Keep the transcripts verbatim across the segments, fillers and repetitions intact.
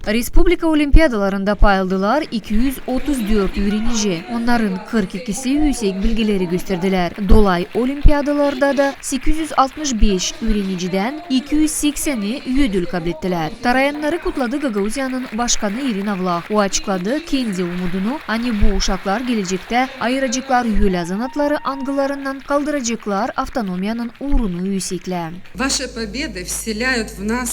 Respublika olimpiadalarında pay aldılar iki üz otuz dört üürenici. Onnarın kırk ikisi üüsek bilgileri gösterdilär. Dolay olimpiadalarda da sekiz üz altmış beş üürenicidän iki üz sekseni ödül kablettilär. Tarayannarı kutladı Gagauziyanın başkanı İrina Vlah. O açıkladı kendi umudunu, ani bu uşaklar gelecektä ayıraceklar ölä zanaatları, angılarınnan kaldıraceklar avtonomiyanın uurunu üüseklää. Ваша победа вселяет в нас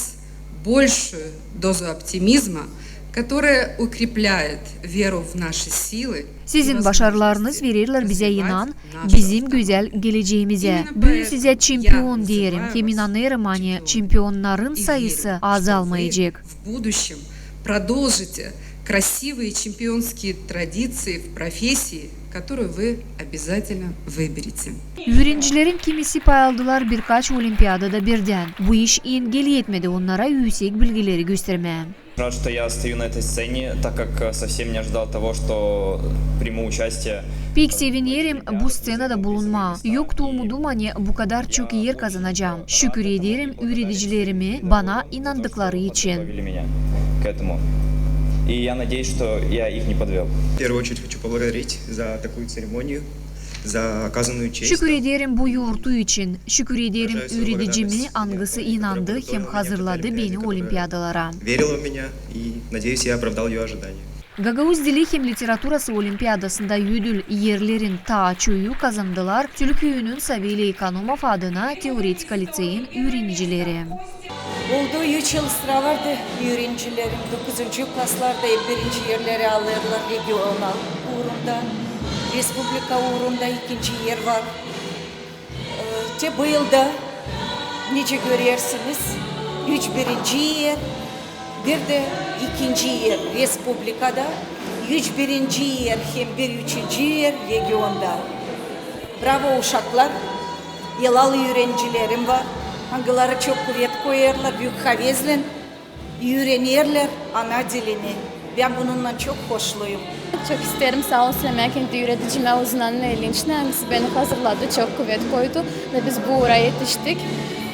большую дозу оптимизма, которая укрепляет веру в наши силы. Sizin başarılarınız vererlär bizä inan bizim gözäl geleceemizä. Büün sizä çempion deerim hem inanêrım, ani çempionnarın sayısı azalmayacek. В будущем продолжите красивые чемпионские традиции в профессии, которую вы обязательно выберете. Üürencilerin kimisi pay aldılar birkaç olimpiadada birdän. Bu iş engel etmedi onnara üüsek bilgileri göstermää. Рад, что я стою на этой сцене, так как, э, совсем не ожидал того, что приму участие. Pek sevinerim bu sţenada bulunmaa. Yoktu umudum, ani bu kadar çok er kazanacam. Şükür ederim üüredicilerimi bana inandıkları için. Готовили меня к этому. И я надеюсь, что я их не подвёл. В первую очередь хочу поблагодарить за такую церемонию, за оказанную честь. Şükür ederim bu yortu için. Şükür ederim üüredicimi, angısı inandı hem hazırladı beni olimpiadalara. Верила в меня, и, надеюсь, я оправдал её ожидания. Gagauz dili hem literaturası olimpiadasında ödül erlerin taa çoyu kazandılar Tülküünün Savelya Ekonomov adına teoretika liţeyin üürenicileri. Oldu üç yıl sıra vardı üürencilerim dokuzuncu klaslarda hep birinci erleri alêrlar regional uurunda, respublika uurunda ikinci er var. E, te bu yılda, nicä görersiniz, üç birinci er, bir dä ikinci er respublikada, üç birinci er hem bir üçüncü er regionda. Bravo, uşaklar! Elal üürencilerim var, angıları çok kuvet koyêrlar, büük havezlän üürenerlär ana dilini. Bän bununnan çok hoşluyum. Çok isteerim saa ol sölemää kendi üüredicimä Uzun Annayı Linçnä, angısı beni hazırladı, çok kuvet koydu da biz bu uura etiştik.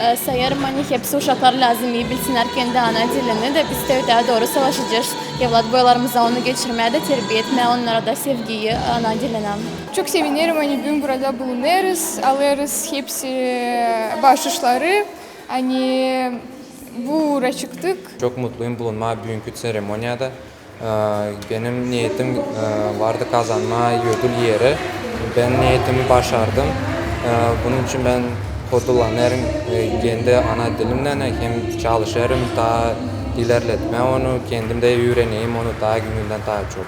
E, sayêrım, ani hepsi uşaklar lääzım ii bilsinnär kendi ana dilini da biz te taa dooru savaşacez evlat boylarımıza onu geçirmää da terbiya etmää onnara da sevgiyi ana dilinä. Çok sevinerim, ani büün burada bulunêrız, alêrız hepsi başışları, ani bu uura çıktık. Çok mutluyum bulunmaa büünkü tseremoniyada. E, benim neetim, e, vardı kazanmaa ödül eri. Bän neetimi başardım. E, bunun için bän hodurlanêrım, e, kendi ana dilimnän hem çalışêrım taa ilerletmää onu, kendim dä üüreneyim onu taa gündän taa çok.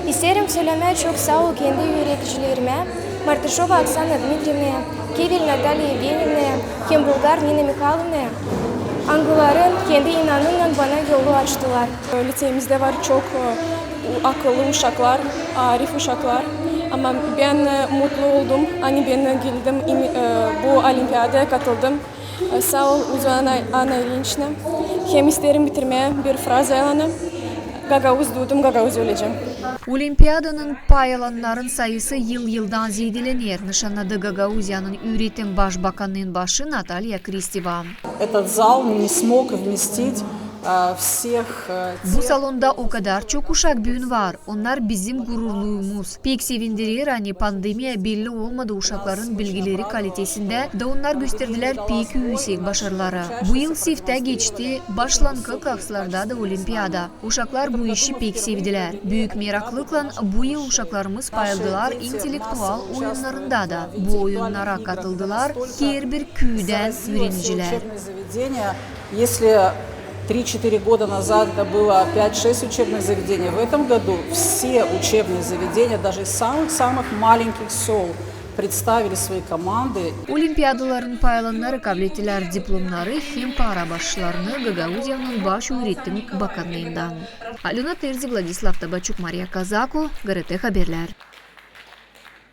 İsteerim sölemää çok saa ol kendi üüredicilerimä, Martışova Oksana Dmitrievnaya, Kevel Natalya Evgeniyevnaya hem Bulgar Nina Mihaylovnaya, angıları kendi inanınnan bana yolu açtılar. Liţeyimizdä var çok, e, akıllı uşaklar, arif uşaklar. Ama bän, e, mutlu oldum, ani bän geldim, e, bu olimpiadaya katıldım. E, saa ol, Uzun Anna, Anna İlinçna. Hem isteerim bitirmää bir frazaylan: gagauz duudum, gagauz ölecäm. Olimpiadanın pay alannarın sayısı yıl-yıldan zeedelener, nışannadı Gagauziyanın üüretim başbakanının başı Natalya Kristeva. Этот зал не смог вместить, а, всех, а, Bu salonda o kadar çok uşak büün var, onnar bizim gururluumuz. Pek sevindirer, ani pandemiya belli olmadı uşakların bilgileri kalitesindä da onnar gösterdilär pek üüsek başarıları. Bu yıl seftä geçti başlankı klaslarda da olimpiada. Uşaklar bu işi pek sevdilär. Büük meraklıklan bu yıl uşaklarımız pay aldılar intellektual oyunnarında da. Bu oyunnara katıldılar herbir küüdän üürenicilär. Если три-четыре года назад это было пять-шесть учебных заведений, в этом году все учебные заведения, даже из самых-самых маленьких сёл, представили свои команды. Olimpiadaların pay alannarı kablettilär diplomnarı hem para başışlarını Gagauziyanın baş üüretim bakanından. Alöna Terzi, Vladislav Tabaçuk, Mariya Kazako, GRT Haberlär.